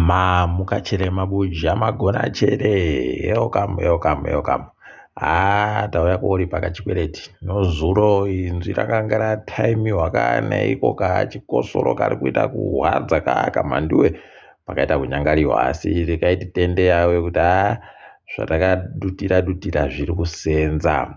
Mamuka chere mabuja magona chere welcome welcome welcome haa tauya koripa kachikwereti nozuro inzwi rakanga rataimiwa kana iko kachikosoro kari kuita kuhwadza kaka mhanduwe pakaita kunyangariwa asi rekai titende yave kuti haa zvatakadutira dutira zviri kusenza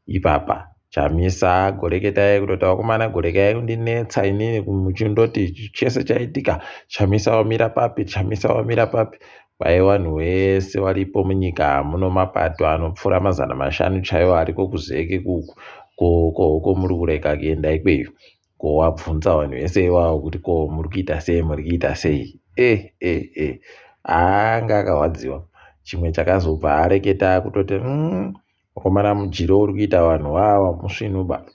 Ipapa Chamisa goreketai kutoti vakomana gorekai kundinetsa inini muchindoti chese chaitika Chamisa wamira papi Chamisa wamira papi kwai vanhu vese varipo munyika muno mapato anopfuura 500 chaiwo ariko kuzeke kuku ko muri kureka kuenda ikweyo ko wabvunza vanhu vese iwawo kuti ko muri kuita sei muri kuita sei e e e anga akarwadziwa chimwe chakazobva areketa kutoti Vakomana mudyiro uri kuita vanhu wawa musvinuba.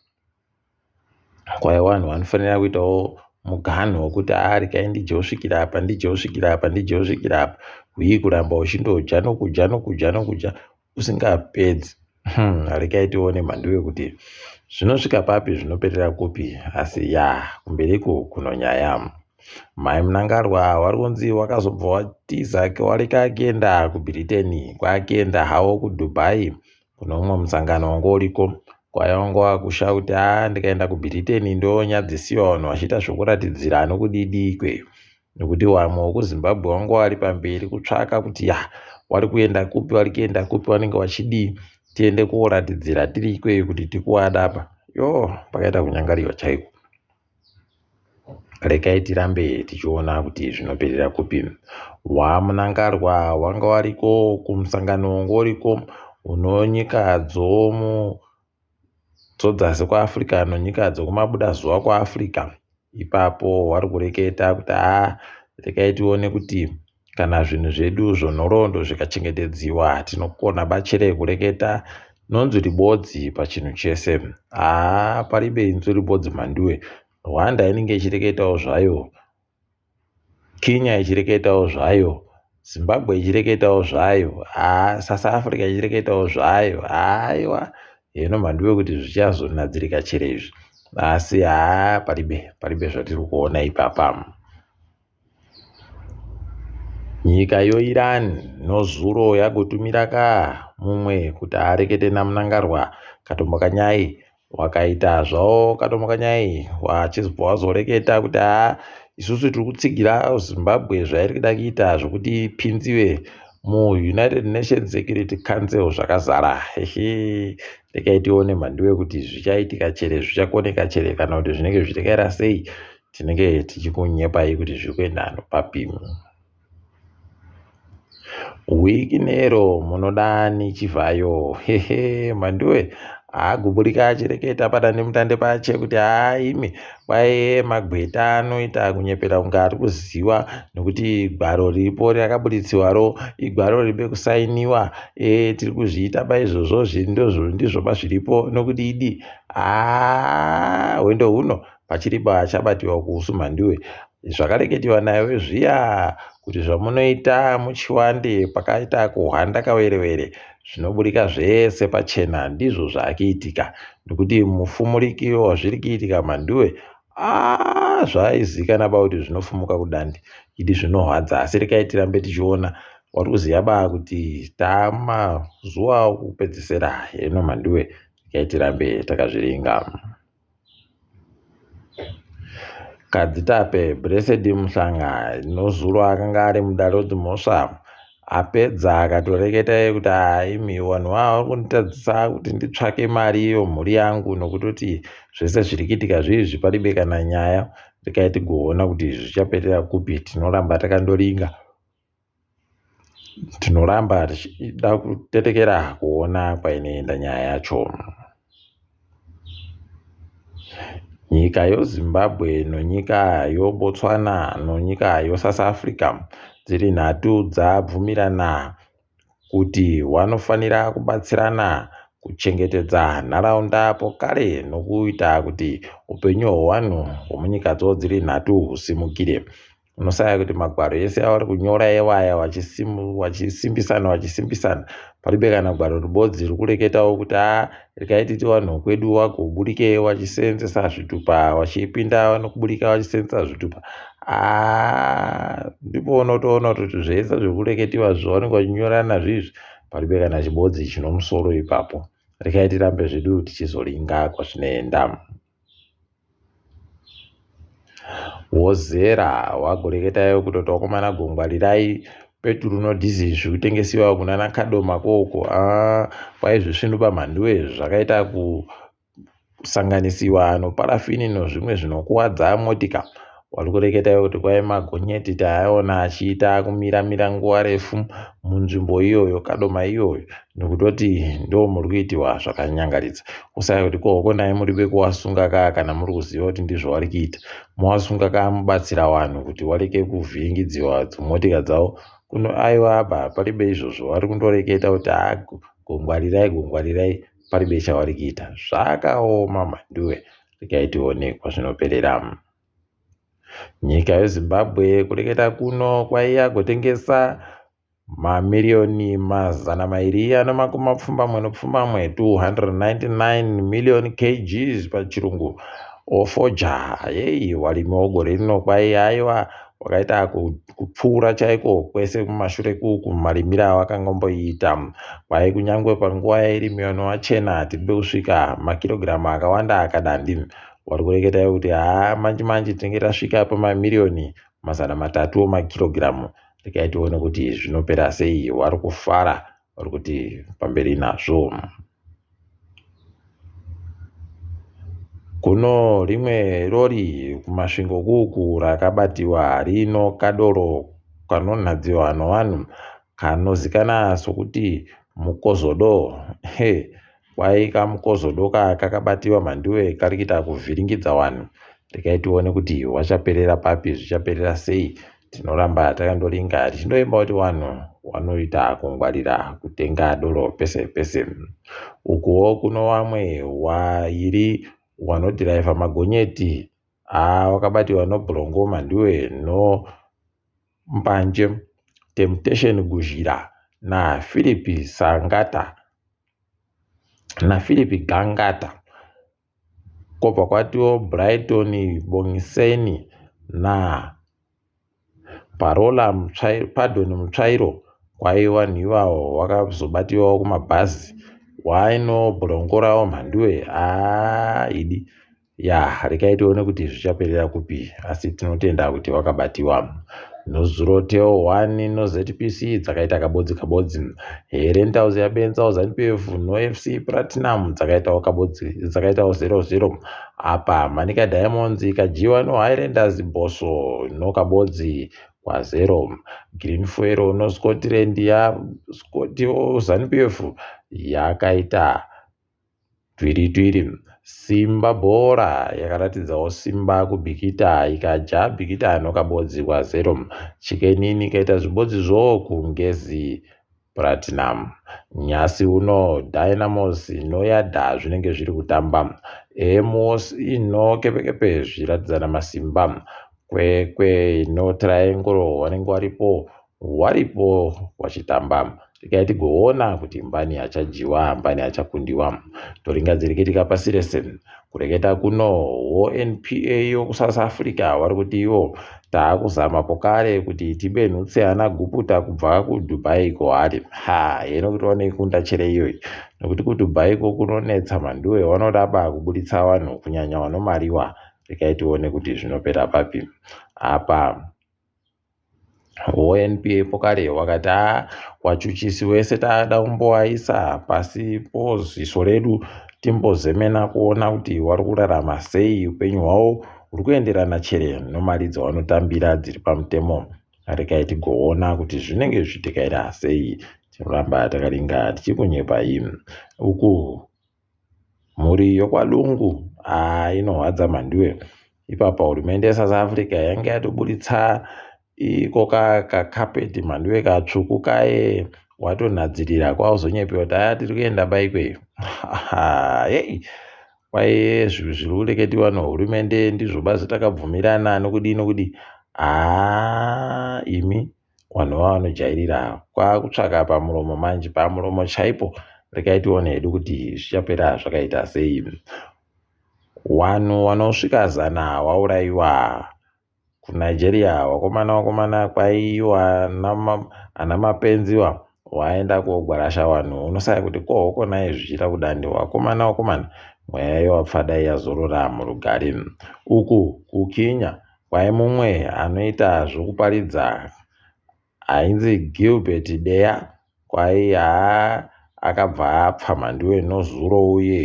Kwai vanhu vanofanira kuitawo muganhu wekuti haa regai ndidye kusvikira apa ndidye kusvikira apa ndidye kusvikira apa hwii kuramba uchindodya nokudya nokudya nokudya usingapedzi. Regai tione mhanduwe kuti zvinosvika papi zvinoperera kupi asi ya kumberiku kunonyaya. Mai Mnangagwa vari kunzi wakazobva watiza wareka akienda kuBritain kwakienda hawo kuDubai kune umwe musangano wanga uriko kwaiva wanga wakusha kuti haa ndikaenda kuBritain ndonyadzisiwa vanhu vachiita zvokuratidzira nokudidi ikweyo nekuti vamwe vekuZimbabwe vanga vari pamberi kutsvaka kuti ya vari kuenda kupi vari kuenda kupi vanenge vachidii tiende koratidzira tiri ikweyo kuti tikuwada apa yo pakaita kunyangariwa chaiko. Regai tirambe tichiona kuti zvinoperera kupi. WaMnangagwa wanga wariko kumusangano wanga uriko unonyika dzomu dzodzasi kuAfrica nonyika dzokumabudazuva kuAfrica. Ipapo wari kureketa kuti haa regai tione kuti kana zvinhu zvedu zvonhoroondo zvikachengetedziwa tinokona bachere kureketa nonzwi ribodzi pachinhu chese. Haa paribe inzwi ribodzi mhanduwe. Rwanda inenge ichireketawo zvayo, Kenya ichireketawo zvayo, Zimbabwe ichireketawo zvayo, haa South Africa ichireketawo zvayo. Haiwa heno mhanduwe kuti zvichazonadzirika chere izvi. Asi haa paribe paribe zvatiri kuona ipapa. Nyika yoIran nozuro yagotumira ka mumwe kuti arekete naMnangarwa Katombokanyai wakaita zvawo Katombokanyai wachizobva wazoreketa kuti haa isusu tiri kutsigira Zimbabwe zvairi kuda kuita zvokuti ipinziwe muUnited Nations Security Council zvakazara hehe rekai tione mhanduwe kuti zvichaitika chere zvichakoneka chere kana kuti zvinenge zvichitekaira sei tinenge tichikunyepai kuti zviri kuenda nopapi. Wikinero munodani Chivhayo hehe mhanduwe haagumburika achireketa padandemutande pache kuti haimi kwaiye magweta anoita kunyepera kunge ari kuziva nekuti gwaro riripo rakabuditsiwaro igwaro ribe kusainiwa e, tiri kuzviita paizvozvo ndizvo pazviripo nokuti idi haa hwendo huno Pachiripo achabatiwa kuusu mhanduwe zvakareketiwa naye zviya kuti zvamunoita muchiwande pakaita kuhwanda kawerewere zvinoburika zvese pachena ndizvo zvaakuitika nekuti mufumuriki wazviri kuitika mhanduwe aa zvaizikana ba kuti zvinofumuka kudandi idi zvinohwadza asi rekai tirambe tichiona wari kuziva ba kuti tamazuva okupedzesera heno mhanduwe rekai tirambe takazviringa. Kadzitape Blessed Mhlanga nozuro akanga ari mudare redzimhosva apedza akatoreketa iye kuti haimi vanhu vava vari kunditadzisa kuti nditsvake mari iyo mhuri yangu nokutoti zvese zviri kuitika zviizvi paribe kana nyaya rekai tigoona kuti zvichaperera kupi tinoramba takandoringa Tinoramba tichida kutetekera kuona kwainoenda nyaya yacho. Nyika yoZimbabwe nonyika yoBotswana nonyika yoSouth Africa dziri nhatu dzabvumirana kuti wanofanira kubatsirana kuchengetedza nharaunda pokare nokuita kuti upenyu hwevanhu hwemunyikadzo dziri nhatu husimukire. Unosaya kuti magwaro ese avari kunyora ewaya wachisimbisana wachisimbisana paribe kana gwaro ribodzi riri kureketawo kuti a regai titi vanhu kwedu wagoburike wachiseenzesa zvitupa wachipinda nokuburika wachiseenzesa zvitupa. A ndipo unotoona kuti zvese zviri kureketiwa zvavanenge vachinyorana zviizvi paribe kana chibodzi chinomusoro ipapo. Regai tirambe zvedu tichizoringa kwazvinoenda. Wozera wagoreketayo kutoti wakomana gongwarirai peturu nodhiziri zviri kutengesiwa kunana Kadoma koko. Ah, kwaizvisvinu pamhanduwe zvakaita kusanganisiwa noparafini nozvimwe zvinokuwadza motika. Wari kureketa kuti kwai magonyeti taaona achiita kumira-mira nguva refu munzvimbo iyoyo Kadoma iyoyo nokutoti ndo muri kuitiwa zvakanyangaritsa. Kusaya kuti ko honai muri vekuwasunga kaa kana muri kuziva kuti ndizvo wari kuita mowasunga kaa mubatsira vanhu kuti wareke kuvhiringidziwa dzimotika dzavo kuno. Aiwa apa paribe izvozvo, vari kundoreketa kuti haa gongwarirai gongwarirai, paribe chavari kuita. Zvakaoma mhanduwe, regai tione kwazvinoperera. Nyika yeZimbabwe kureketa kuno kwaiya kutengesa mamiriyoni 289 299 million kgs pachirungu ofoja. Yei warimi wegore rino kwai aiwa wakaita kupfuura chaiko kwese kumashure kuku marimiro awakangomboita. Kwai kunyangwe panguva yairimiwa nowachena tiribe kusvika makirogiramu akawanda akadandi. Wari kureketa kuti haa manje manje tinenge tasvika pamamiriyoni 300 omakirogiramu. Regai tione kuti zvinopera sei. Wari kufara, wari kuti pamberi nazvo. Kuno rimwe rori kuMasvingo kuku rakabatiwa rino kadoro kanonhadziwa novanhu kanozikana sokuti mukozodo. He kwai kamukozodo ka kakabatiwa mhanduwe kari kuita kuvhiringidza vanhu. Regai tione kuti wachaperera papi, zvichaperera sei. Tinoramba takandoringa tichindoimba kuti vanhu vanoita kungwarira kutenga doro pese pese. Ukuwo kuno vamwe wairi wanodhiraivha magonyeti haa wakabatiwa nobhurongo mhanduwe no mbanje Temptation Guzhira naPhilip Sangata naPhilip Gangata. Kwobva kwatiwo Brighton Bongiseni na Parola Pardon Mutsvairo. Kwai vanhu ivavo wakazobatiwawo kumabhazi waino bhurongorawo mhanduwe. Haa idi ya, regai tione kuti zvichaperera kupi, asi tinotenda kuti wakabatiwa. Nozuro Tel 1 noZPC dzakaita kabodzi kabodzi. Herentals yabenzawo ZANU PF noFC Platinum dzakaitawo kabodzi, dzakaitawo 0-0. Apa Manica Diamonds ikadyiwa noHighlanders Bosso nokabodzi kwa0. Green Fuel noScotland yaZANU PF yakaita twiri twiri. Simba Bhora yakaratidzawo simba kuBikita ikadya Bikita nokabodzi kwa0. Chicken Inn ikaita zvibodzi zvowo kuNgezi Platinum. Nyasi uno Dynamos noYada zvinenge zviri kutamba. Emos noKepekepe zvichiratidzana masimba. Kwekwe noTriangle vanenge varipo waripo wachitamba. Regai tigoona kuti mbani achadyiwa mbani achakundiwa. Toringa dzirikitika pasi rese. Kureketa kuno woNPA yokuSouth Africa vari kuti ivo taakuzama pokare kuti tibenhutse ana Guputa kubva kuDubai kohari. Ha heno kuti vanoikunda chere iyoyi, nokuti kuDubai ko kunonetsa mhanduwe, vanoraba kuburitsa vanhu kunyanya vanomariwa. Regai tione kuti zvinopera papi. Apa ONPA pokare wakati a wachuchisi wese taada kumbowaisa pasi poziso redu timbozemena kuona kuti wari kurarama sei, upenyu hwavo huri kuenderana chere nomari dzavanotambira dziri pamutemo. Regai tigoona kuti zvinenge zvichitekaira sei. Tinoramba takaringa tichikunyepai. Uku mhuri yokwaLungu haa inohwadza mhanduwe. Ipapa hurumende yeSouth Africa yange yatoburitsa iko kakapeti mhanduwe katsvuku kaye, watonhadzirira kwauzonyepewa kuti aya tiri kuenda baikweyo. Hei kwai zviri kureketiwa nehurumende ndizvo bazi takabvumirana nokudii nokudii. Haa imi vanhu vava vanojairira kwakutsvaka pamuromo manje pamuromo chaipo regai tione hedu kuti zvichapera zvakaita sei. Vanhu vanosvika zana vauraiwa kuNigeria vakomana vakomana kwaiwa ana mapenziwa waenda kogwarasha vanhu unosaya kuti kohoko naye zvichiita kudandi vakomana vakomana mweya yewapfadai yazorora murugare uku kuKenya Kwai mumwe anoita zvokuparidza ainzi Gilbert Deya kwai haa akabva apfa mhanduwe nozuro uye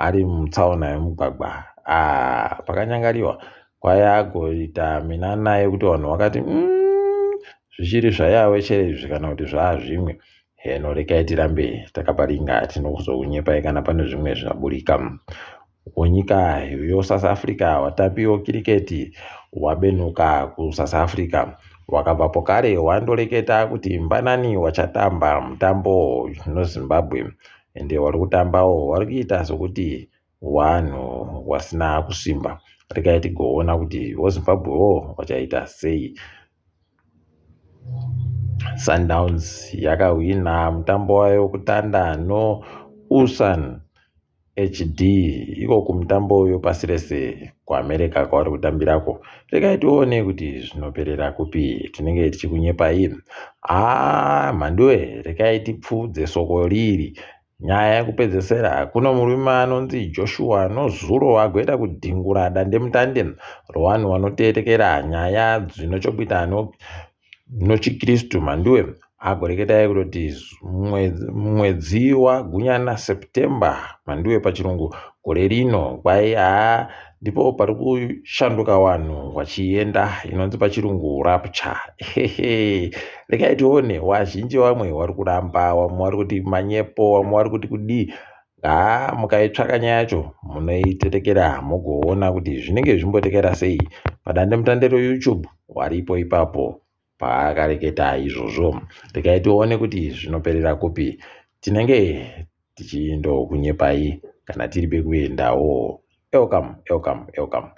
ari mutsaona yemugwagwa ah pakanyangariwa kwai agoita minana yekuti vanhu vakati mm, zvichiri zvayave chere izvi kana kuti zvaazvimwe heno regai tirambe takaparinga tinokuzokunyepai kana pane zvimwe zvaburika Wenyika yoSouth Africa vatambi wekiriketi wabenuka kuSouth Africa wakabvapo kare wandoreketa kuti mbanani wachatamba mutambo noZimbabwe ende wari kutambawo wari kuita sokuti wanhu wasina kusimba regai tigoona kuti voZimbabwewo vachaita sei. Sundowns yakahwina mutambo wayo wekutanda noUlsan HD iko kumutambo uyu pasi rese kuAmerica kwavari kutambirako. Regai tione kuti zvinoperera kupi tinenge tichikunyepai. Haa mhanduwe regai tipfuudze soko riri. Nyaya yekupedzesera kuno murume anonzi Joshua Nozuro agoita kudhingura dandemutande rowanhu wanoteetekera nyaya dzinochokuita no nochiKristu Mhanduwe agoreketai kutoti mwedzi waGunyana September Mhanduwe pachirungu gore rino kwai haa ndipo pari kushanduka vanhu vachienda inonzi pachirungu rapture hehe regai tione wazhinji vamwe vari kuramba vamwe vari kuti manyepo vamwe vari kuti kudii haa mukaitsvaka nyaya yacho munoitetekera mugoona kuti zvinenge zvimbotekera sei padandemutande reYouTube waripo ipapo paakareketa izvozvo regai tione kuti zvinoperera kupi tinenge tichindokunyepai kana tiri pekuendawo welcome welcome welcome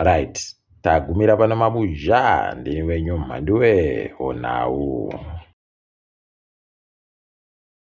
right tagumira pano mabuja ndini wenyu mhanduwe onhau.